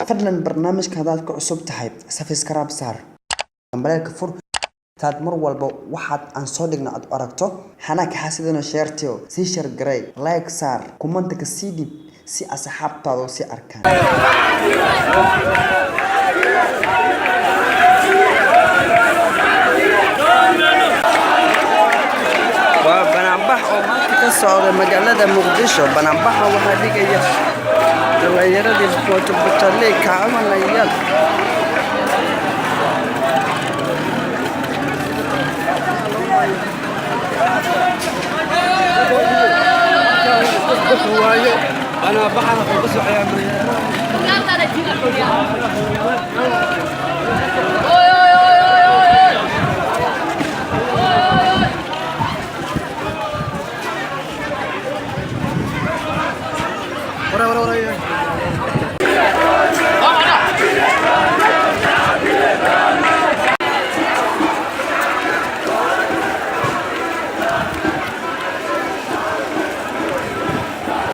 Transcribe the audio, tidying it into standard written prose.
Fadlan barnaamijka haddaad ku cusub tahay, subscribe saar, gambaleelka fur, taad mar walba waxaad aan soo dhigno aad aragto. Hana ka xasidino, share-tiyo sii share garay, like saar, comment-ka sii dhib si asxaabtaada u sii arkaan. Waa banaanbax oo maanta ka socda magaalada Muqdisho. Banaanbaxa waxaa dhigaya dhalinyaradii mootobajaajley kacabanayaan. Waaye banaanbaxana wuxuu ka socoyaa magaalada.